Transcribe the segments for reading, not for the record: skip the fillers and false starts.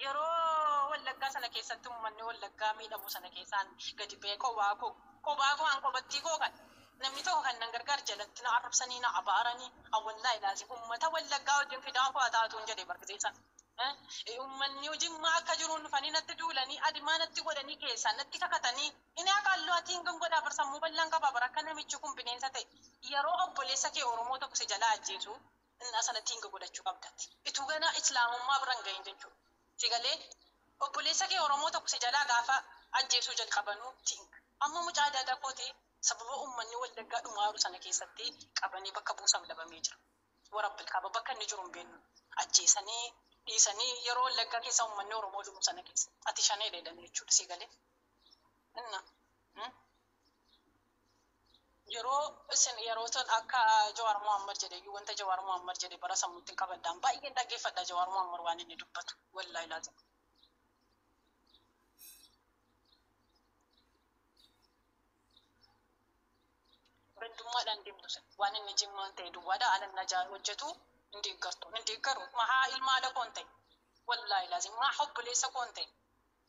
Yeroo Wallaggaa sana keessatti uummanni Wallaggaa miidhamu sana keessaan gadi ba'ee kophaa koo kophaa koo an kophattii koo kan namni tokko kan nan gargaar jalatti na arrabsanii na abaaranii awwallaa ilaasi uummata Wallaggaa wajjin fidaa koo haa taatuun jedhe bargisee sana. Uummanni Jimmaa akka jiruun dhufanii natti duulanii adimaa natti godhanii keessaan natti kakatanii inni akka halluu atiin kan godhaa bar sammuu bal'aan qabaa bar akka namichi kun bineensa ta'e yeroo obboleessa kee Oromoo tokko si jalaa ajjeesu innaa sana tiinga godhachuu qabdatti. Ituu ganaa islaamummaa bira hin gahin jechuudha. Si galee obboleessa kee Oromoo tokko si jalaa gaafa ajjeesuu jalqabanuu tiinga. Amma mucaa daadaa kooti sababa uummanni Wallaggaa dhumaaru sana keessatti qabanii bakka buusan dhabamee jira. Warabbil qaba bakka inni jiru hin beeknu. Ajjeesanii dhiisanii yeroo Wallaggaa keessa uummanni Oromoo dhumu sana keessa. Ati shanee dheedhan jechuudha si galee. Inna. Yeroo isin yeroo sun akka Jawaar Mohammad jedhe iyyuu wanta Jawaar Mohammad jedhe bara sammuutti hin qabadhaan baay'een dhaggeeffadha Jawaar Mohammad waan inni dubbatu wallaahi laazim. Gandummaadhaan deemtu sin waan inni Jimmaan ta'e duwwaadha ala najaa hojjetu hin deeggartu hin deeggaru mahaa ilma haadha koon ta'e wallaahi laazim maa obboleessa koon ta'e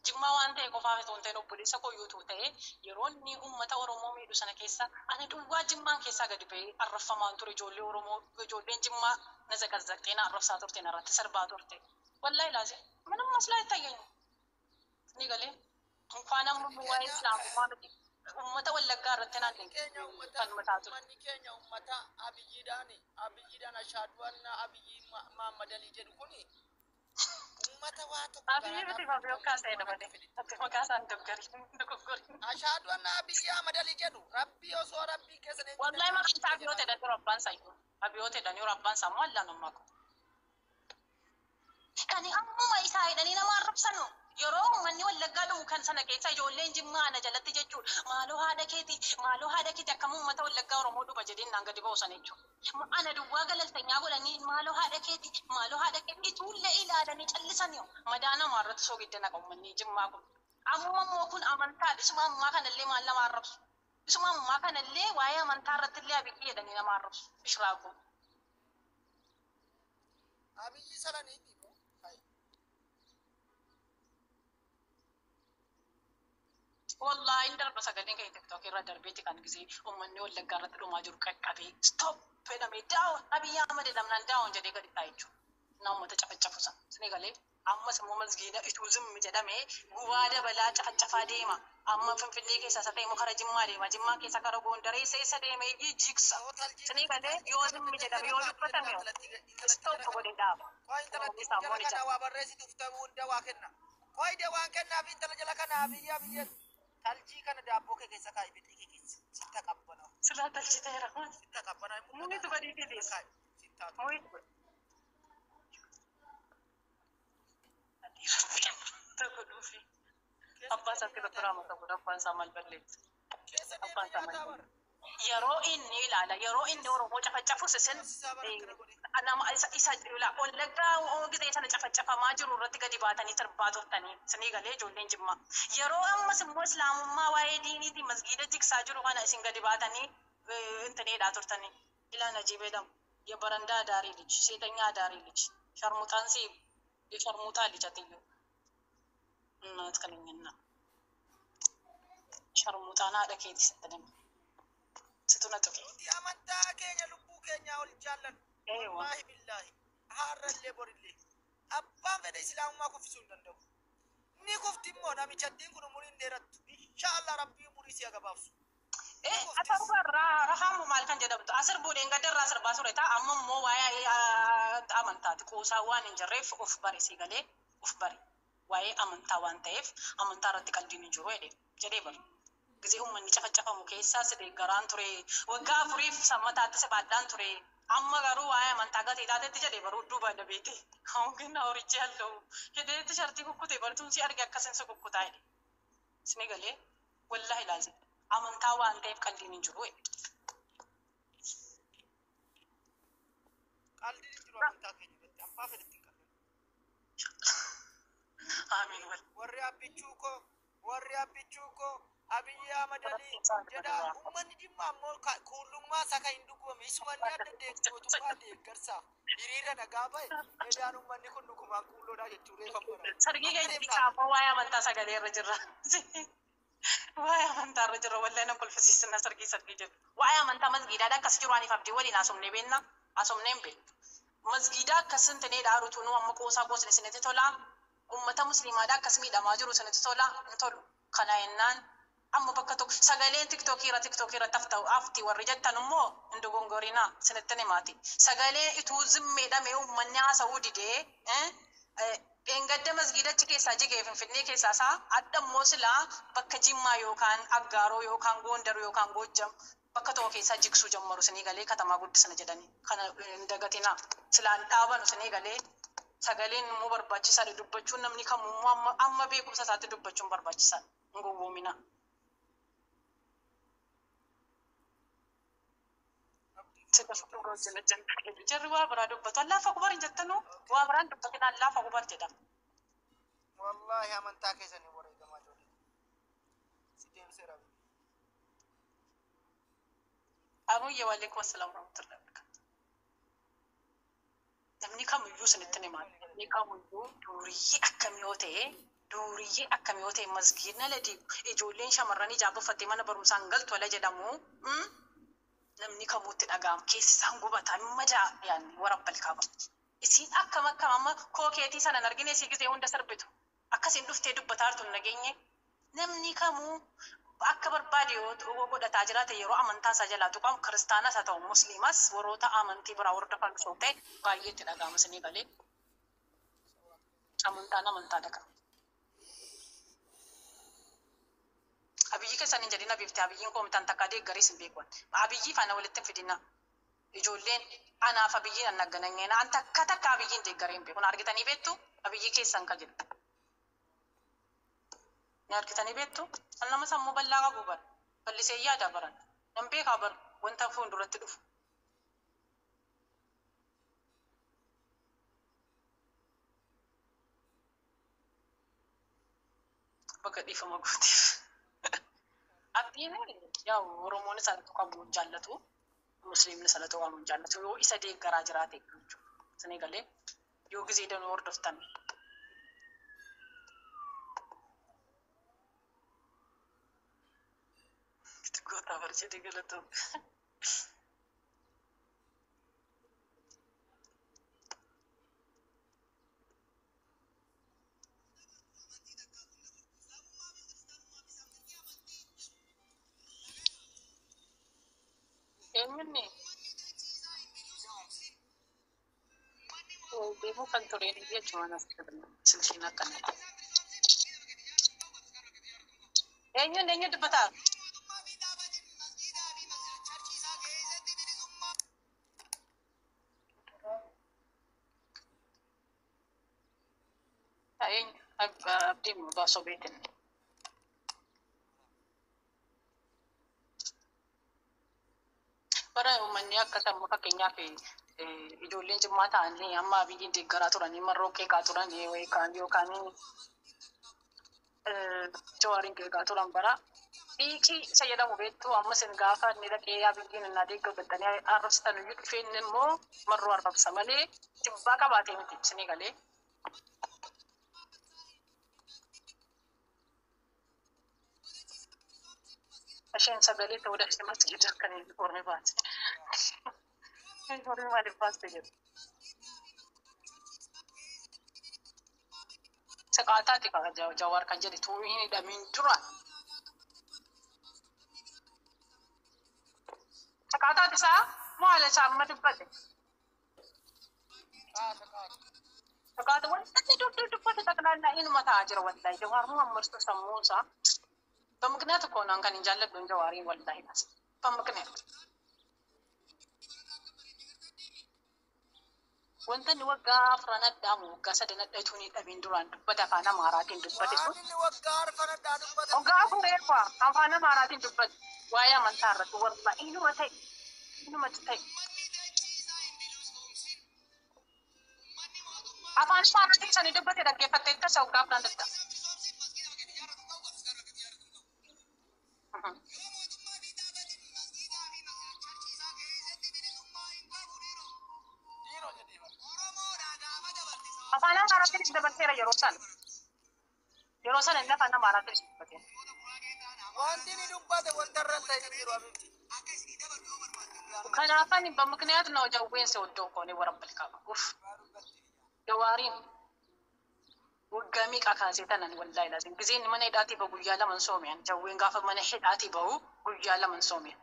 Jimmaa waan ta'e qofaaf osoo hin ta'in obboleessa koo yoo ta'e yeroo inni uummata Oromoo miidhu sana keessa ani duwwaa Jimmaan keessaa gadi ba'ee arraffamaan ture ijoollee Oromoo ijoolleen Jimmaa na zaqazzaqxee na arrabsaa turte na irratti sirbaa turte wallaahi laazim ምንም መስሎ አይታየኝም። ni galee እንኳን amma waa'ee islaamummaa miti uummata Wallaggaa irratti naan Keenya uummata kan mataa ture. Uummanni keenya uummata Abiyyiidhaan ashaaduu anna Abiyyi Mahammad Alii jedhu kuni uummata waa tokko Abiyyi miti babii okkaasa jedha malee. Ati maqaa isaan doggorin dogoggorin. Ashaaduu anna Abiyyi Ahmad Alii jedhu Rabbii osoo Rabbii keessa Wallahi maqaan isaa Abiyoot jedhan yeroo abbaan isaa iyyuu. Abiyoot jedhan yeroo abbaan isaa immoo allaan ammaa kun. Kan ammuma isaa jedhanii nama arrabsanu yeroo uummanni Wallaggaa dhumu kan sana keessa ijoolleen Jimmaa ana jalatti jechuudha. Maaloo haadha keeti maaloo haadha keeti akkam uummata Wallaggaa Oromoo dhuba jedheen naan gadi ba'u sana jechuudha. Ana duwwaa galaltanyaa godhanii maaloo haadha keeti maaloo haadha keeti ituullee ilaalanii callisanii madaa namaa irratti soogidda naqa uummanni Jimmaa kun. Amma immoo kun amantaadha. Isuma ammaa kanallee maal nama arrabsu. Isuma ammaa kanallee waa'ee amantaa irratti illee Abiyyi jedhanii nama arrabsu. Ishraaquu. Abiyyi sananii dhiibu. Wallahi hin darba sagaleen keenya TikTok irra darbeeti kan gisee uummanni Wallaggaa irratti dhumaa jiru qaqqabee stop jedhamee down Abiyyi Ahmad jedhamnaan down jedhee gadi taa'e jechuudha. Na uummata cafacafu sana. Isin galee ammas immoo masgiida ituu zimmi jedhamee gubaa dabalaa cafacafaa deema. Amma Finfinnee keessa isa ta'e immoo kara Jimmaa deema. Jimmaa keessa kara Gondaree isa isa deemee jigsa. Isin galee yoo zimmi jedhame yoo dubbatame stop godhee dhaaba. Qoy intalatti jala kana waa barreessituuf ta'uu hunda waa kenna. Qoy de waan kennaaf intala jala kana Abiyyi Abiyyi taljii kana daabboo kee keessa kaa'i bixii kee keessa sitta qabbanaa. Silaa talchiteera. Sitta qabbanaa. Muhitu badii teessa. Sitta. Muhitu godhi. Godhuufi. Abbaa isaatti gurgurama ta'uu abbaan isaa maal balleessa? Abbaan isaa maal balleessa? Yeroo inni ilaala yeroo inni Oromoo cafacafus isin nama isa ila Wallaggaa gisee sana cafacafamaa jiru irratti gadi baatanii sirbaa turtanii isinii galee ijoolleen Jimmaa. Yeroo ammas immoo islaamummaa waa'ee diiniitiin masgiida jigsaa jiru kana isin gadi baatanii intineedhaa turtanii. Ilaa Najiib jedhamu የበረንዳ አዳሪ ልጅ ሴተኛ አዳሪ ልጅ ሸርሙጣን ሲ የሸርሙጣ ልጅ አትዩ እናት ከለኝና ሸርሙጣና haadha keeti sitti dhimma situ na tuqe. Nuti amantaa keenya lubbuu keenyaa ol jaallannu. Eewa. Wallaahi billaahi. Har'allee borillee. Abbaan fedhe islaamummaa kuffisuu hin danda'u. Ni kufti immoo namichattiin kun umurii hin dheerattu. Inshaallah Rabbii umurii si gabaabsu. Ata rahamu maal kan jedhamtu asir buudheen gaddarraa sirbaa ture ta'a amma immoo waa'ee amantaati qoosaa waan hin jirreef of bari si galee of bari waa'ee amantaa waan ta'eef amantaa irratti qalbiin hin jiru jedhee jedhee bari. Gisee uummanni cafacafamu keessaa si deeggaraan ture waggaa afuriif sammataatti si baadhaan ture amma garuu waa'ee amantaa gatii taatetti jedhee baruu duuba dabeete hawwina horichi halluu jedheetti shartii kukkute bartuun si arge akkasin si kukkutaa jedhe. Sini galee wallahi laazim amantaa waan ta'eef qalbiin hin jiru jedhe. Qalbiin hin jiru amantaa keenya irratti abbaa fedhe ittiin qallan. Amiin wal. Warri abbichuu koo warri abbichuu koo Abiyyi Ahmad Ali jedha. Uummanni dhimma ammoo kuullummaa isaa kan hin dhugumame isumanni adda mootummaa deeggarsaaf hiriira nagaa bahe edaan uummanni kun dhugumaan kuulloodha jechuu reefan bara. Sargii keenya kaafoo waa'ee amantaa sagalee irra jirra. Waa'ee amantaa irra jirra wallahi nan kolfisiisina sargii sargii jedhu. Waa'ee amantaa masgiidaadha akkas jiru aniif abdii waliin haasofnee beekna haasofnee hin beeknu. Masgiidaa akkas hin ta'ee dhaarutu nu amma qoosaa goosne isinitti tola. Uummata musliimaadha akkas miidhamaa jiru isinitti tola hin tolu. Kana jennaan amma bakka tokko sagaleen tiktookii irra tiktookii irratti hafti warri jettan immoo hin dogongorinaa isinitti himaati. Sagalee ituu zimmeedhame uummanni haasa'uu didee dheengadda masgiidachi keessaa jigee Finfinnee keessaa isaa adda immoo silaa bakka Jimmaa yookaan Aggaaroo yookaan Gondar yookaan Goojjam bakka tokko keessaa jigsuu jammaru isinii galee katamaa guddisana jedhanii kana hin dagatinaa silaan dhaabanu isinii galee sagaleen immoo barbaachisaadha dubbachuun namni kamuu immoo amma beekumsa isaatti dubbachuun barbaachisaadha hin gowwoomina. Jarri waa biraa dubbatu Allaahu akbar hin jettanuu waa biraan dubbatina Allaahu akbar jedha. Wallaahi amantaa keessanii wareegamaa ijoollee. Si deemseera. Abuyye waalaikum assalaam warahmatullahi wabarakatuh. Namni kamiyyuu isinitti himaa. Namni kamiyyuu duuriyyee akkamii yoo ta'e duuriyyee akkamii yoo ta'e masgiidna ladii ijoolleen shamarran ijaaba uffattee mana barumsaan galtu ala jedhamu namni kamuutti dhaga'ama. Keessi isaan gubataa hin madaa yaadni warabbal kaaba. Isiin akkam akkam amma kookeetii sana hin argine isii gisee hunda sarbitu. Akkasiin dhuftee dubbataa jirtu hin nageenye. Namni kamuu akka barbaade yoo godhataa jiraate yeroo amantaa isaa jalaa tuqamu kiristaanas haa ta'u musliimas warroota amantii biraa hordofan osoo ta'e baay'ee itti dhaga'ama isinii galee. Amantaan amantaa dhaqa. Abiyyi keessan hin jedhin abiifte abiyyiin koomitaan takka deeggarees hin beekuun. Abiyyi faana walitti hin fidina. Ijoolleen anaaf abiyyiin an naggananyeen an takka takka abiyyiin deeggaree hin beekun. Argitanii beektu abiyyi keessan ka jedhu. Ni argitanii beektu an nama sammuu bal'aa qabu bara. Bal'isee yaada baran. Nan beekaa bara wanta fuulduratti dhufu. Bakka dhiifama gooteef. Abdiin yaa Oromoon isa qabu hin jaallatu. Musliimni isa qabu hin jaallatu. Yoo isa deeggaraa jiraate jechuudha. Isinii galee yoo gisee danuu hordoftan. Goota barjii galatoo. Eenyunni deemuu kan tureen jechuudha silkiin akkana. Eenyuun eenyu dubbataa? Eenyu abdiin baasoo beetin. Bara uummanni akka sammuu fakkeenyaaf ijoolleen jimmaa ta'anii amma abiyyiin deeggaraa turanii marroo qeeqaa turanii yookaan yookaan jawaariin qeeqaa turan bara dhiiqii isa jedhamu beektu amma isin gaafa inni dhaqee abiyyiin innaa deeggartanii arrabsitan iyyuu dhufee inni immoo marroo arrabsa malee jibbaa qabaatee miti isinii galee. Isheen sagalee ta'uu dhabde masgiida kan inni ormi baase. Ormi maaliif baaste jedhu. Saqaataati kan Jawaar kan jedhe tuu hin hidhamin dura. Saqaataati isaa maal isaa amma dubbate. Saqaata wanta inni dubbate xaqlaallaa inuma ta'aa jira wallahi Jawaar moo ammartuu sammuu isaa. በምክንያት እኮ ነው አንከን እንጃለሁ ጀዋሪ ወላሂ ባስ በምክንያት Wanta inni waggaa afran addaa moo waggaa sadan adda ituun hin dhabiin duraan dubbate afaan Amaaraatiin dubbate sun. Waan inni waggaa arfan addaa dubbate. Waggaa afur eebbaa afaan Amaaraatiin dubbate waa'ee amantaa irratti wallahi inuma ta'e inumatti ta'e. Afaan Amaaraatiin sanii dubbate dhaggeeffattee tasa waggaa afran adda. dabarseera yeroo sana. Yeroo sana inni afaan Amaaraatiin dubbate. Wanti ni dubbate wanta irra hin ta'in jiru abibti. Kanaafan በምክንያት ነው ጀዌን ሲወደው እኮ እኔ ወረብል ካባ ኡፍ jawaariin waggaa meeqa kaasee tanan wallaahi laazim giseen mana hidhaatii bahu guyyaa lama hin soomeen jawween gaafa mana hidhaatii bahu guyyaa lama hin soomeen.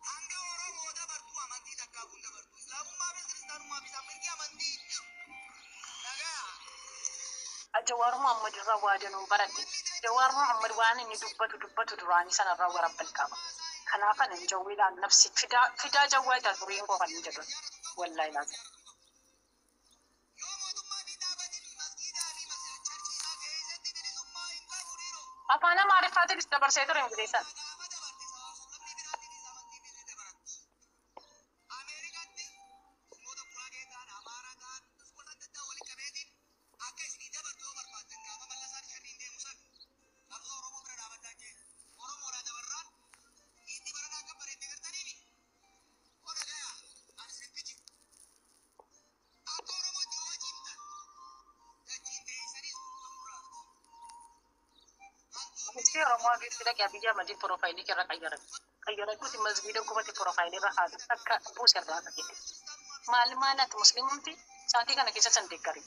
Hanga Oromoo dabartuu amantii takkaaf hin dabartu. Islaamummaafis kiristaanummaafis mirgi amantii hin jiru. Nagaa. Jawaar Muhammad irraa waa danuu baradhe. Jawaar Muhammad waan inni dubbatu dubbatu duraanii sanarraa warabbal qaba. Kanaafan hin jawweedhaan nafsi fidaa fidaa jawwaa ita duriin koo kan hin jedhu wallaahi laazim. Yoo mootummaa fi dhaabatin masgiidaa fi charchii isaa keessatti bilisummaa hin qabu dhiiroo. Afaan Amaariffaatiinis dabarsee ture Ingiliisaan. Gaafa dabarte sababa sablammii biraatiinis amantii ni dabaratti. Ameerikaatti dhimmoota Guraagee ta'an, Amaaraa ta'an, gosa adda addaa waliin qabeetiin akka isinii dabartu yoo barbaaddan gaafa mallasaan sharriin deemu san qabsoo Oromoo bira dhaabaddaa jee Oromoodhaa dabarraan itti baranaa akka bareedde gartaniimi. Oda gayaa ani isinitti jiru. Akka Oromootti yoo cimtan dachiin teessanis gurguramu. Ministeerri Oromoo Abiy dhaqee Abiyyi Ahmadiin piroofaayilii irra qayyarate. Qayyarachuuti masgiida gubate piroofaayilii irra haatu akka buuse irraa qayyate. Maal maal ati musliimumti sa'aatii kana keessa san deeggari.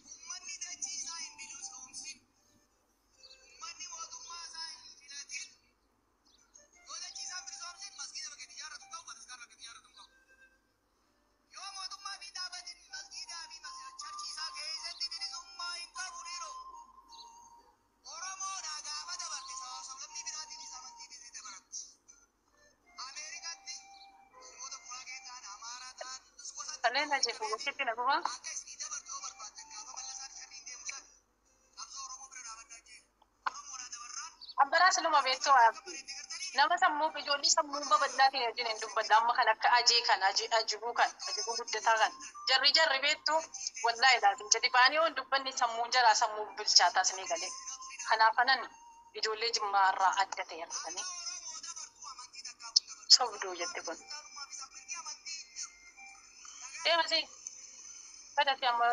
Uummanni dachii isaa hin bilisoomsin, uummanni mootummaa isaa hin filatin, yoo dachii isaa hin bilisoomsin masgiida bakka itti ijaarratu hin qabu, bataskaana bakka itti ijaarratu hin qabu. Yoo mootummaa fi dhaabatin masgiidaa fi charchii isaa keessatti bilisummaa hin qabu dhiiroo. Oromoodhaa gaafa dabarte sababa sablammii biraatiinis amantiinis ni dabaratti. Ameerikaatti dhimmoota Guraagee ta'an, Amaaraa ta'an, gosa adda Kanneen addaa ajjeefu waliin gochitti na dhufa. akka isinii dabartu yoo barbaaddan gaafa mallasaan sharriin deemu san qabsoo Oromoo bira dhaabaddaa jee Oromoodhaa dabarraan Abbaraas numa beektuu akka abdi. bareedde gartaniimi. Nama sammuu ijoollee sammuu babal'aatiin wajjin hin dubbadha. Amma kan akka ajee kan ajibuu kan ajibuu guddataa kan jarri jarri beektu wallaahi laatiin jedhi ba'anii yoo hin dubbanne sammuun jaraa sammuu bilchaataa isinii galee. Kanaaf anan ijoollee jimmaa irraa adda ta'e argatanii Oromoo dabartuu amantii takkaaf hin dabartu. sobduu jette kun. Kiristaanummaafis mirgi amantii hin jiru. Nagaa Deemasi badhaatee amma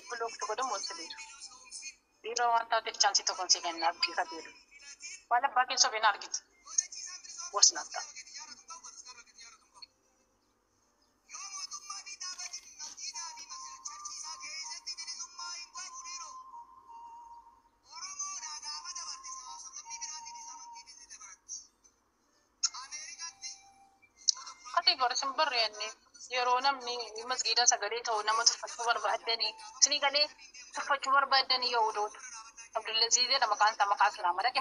bulookti godhamu wanti beeku. bilisoomsin Dhiiroo waan taateef chaansii tokkoon si kenna abdii kabeelu. filatin Waan abbaa keessa ofiin argitu. yoo dachii isaan bilisoomsin Wasnatta. masgiida bakka itti ijaarratu hin qabu, bataskaana bakka itti ijaarratu hin qabu. Yoo mootummaa fi dhaabatin masgiidaa fi charchii isaa keessatti bilisummaa hin qabu dhiiroo. Oromoodhaa gaafa dabarte sababa sablammii biraatiinis amantiinis ni dabaratti. Ameerikaatti dhimmoota Ati Guraagee gorsin barreenne yeroo namni masgiida sagalee ta'u nama tuffachuu barbaaddanii isinii galee tuffachuu barbaaddanii yahudoota. Abdullaziz jedha maqaan isaa maqaa islaamaa dhaqe.